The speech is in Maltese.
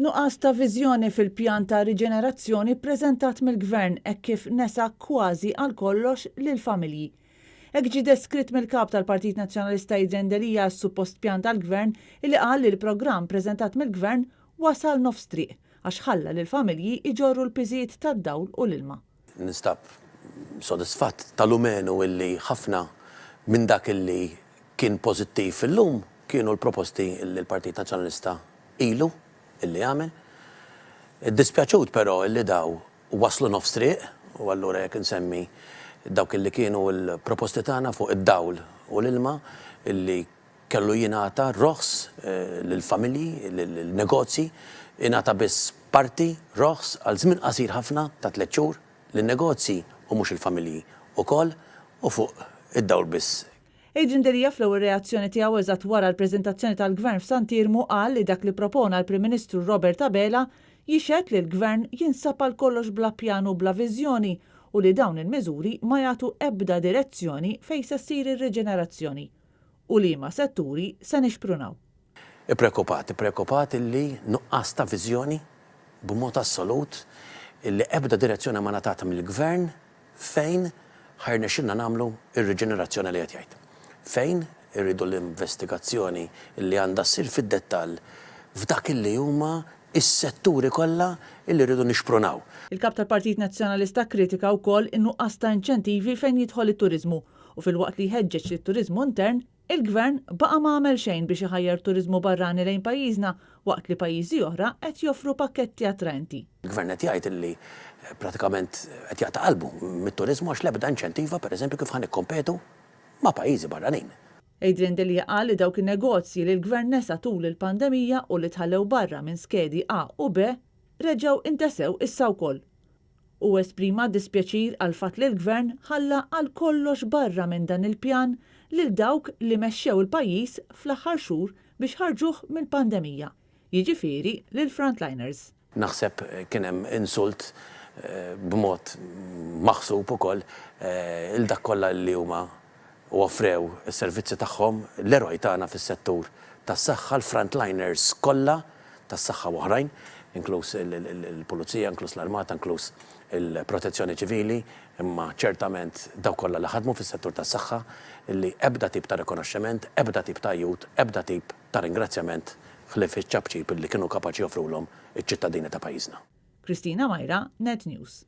Nuqqas ta' viżjoni fil-pjan ta' riġenerazzjoni ppreżentat mill-Gvern hekk kif nesa kważi għal kollox lill-familji. Hekk ġie deskritt mill-Kap tal-Partit Nazzjonalista Adrian Delia s-suppost pjan tal-Gvern illi qal li l-programm preżentat mill-Gvern wasal nofs triq għax ħalla lill-familji jġorru l-piżijiet tad-dawl u l-ilma. Ninstab sodisfatt tal-umenu illi ħafna minn dak illi kien pożittiv illum kienu l-proposti illi l-Partit Nazzjonalista ilu illi għamel. Iddispjaċut però illi daw waslu nofs triq u allura jekk insemmi dawk illi kienu l-proposti tagħna fuq id-dawl u l-ilma illi kellu jingħata roħs lill-familji, lin-negozji, ingħata biss parti roħs għal żmien qasir ħafna ta' tlett xhur lin-negozji u mhux il-familji ukoll u fuq id-dawl biss. Adrian Delia fl-ewwel reazzjoni tiegħu eżatt wara l-preżentazzjoni tal-Gvern f'Sant'Iermu qal li dak li propona l-Prim Ministru Robert Abela jixhed li l-Gvern jinsab għal kollox bla pjan u bla viżjoni u li dawn il-miżuri ma jagħtu ebda direzzjoni fejn se ssir ir-riġenerazzjoni u liema setturi se nixprunaw. Ippreokupat, ippreokupat illi nuqqas ta' viżjoni b'mod assolut, illi ebda direzzjoni ma ngħatat mill-Gvern fejn ħa jirnexxilna nagħmlu r-riġenerazzjoni li qed jgħid. Fejn irridu l-investigazzjoni illi għandha ssir fid-dettall f'dak illi huma s-setturi kollha illi rridu nixprunaw. Il-Kap tal-Partit Nazzjonalista kkritika wkoll in-nuqqas ta' inċentivi fejn jidħol it-turiżmu u filwaqt li jħeġġeġ lit-turiżmu intern, il-Gvern baqa' ma għamel xejn biex iħajjar turiżmu barrani lejn pajjiżna waqt li pajjiżi oħra qed joffru pakketti attraenti. Il-Gvern qed jgħid illi pratikament qed jaqta' qalbu mit-turiżmu għax l-ebda inċentiva, pereżempju, kif ħa nikkompetu ma' pajjiżi barranin. Adrian Delia qal li dawk in-negozji li l-Gvern nesa tul il-pandemija u li tħallew barra minn skedi A u B reġgħu intesew issa wkoll. Hu esprima dispjaċir għall-fatt li l-Gvern ħalla għal kollox barra minn dan il-pjan lil dawk li mexxew il-pajjiż fl-aħħar xhur biex ħarġuh mill-pandemija, jiġifieri lill-frontliners. Naħseb kien hemm insult b'mod maħsub ukoll 'il dak kollha li huma u offrew is-servizzi tagħhom, l-eroj tagħna fis-settur tas-saħħa, l-frontliners kollha tas-saħħa u oħrajn, inkluż il-pulizija, inkluż l-armata, inkluż il-protezzjoni ċivili, imma ċertament dawk kollha li ħadmu fis-settur tas-saħħa, li ebda tip ta' rikonoxximent, ebda tip ta' għajjut, ebda tip ta' ringrazzjament ħlief iċ-ċapċip li kienu kapaċi joffrulhom iċ-ċittadini ta' pajjiżna. Christina Myra, Net News.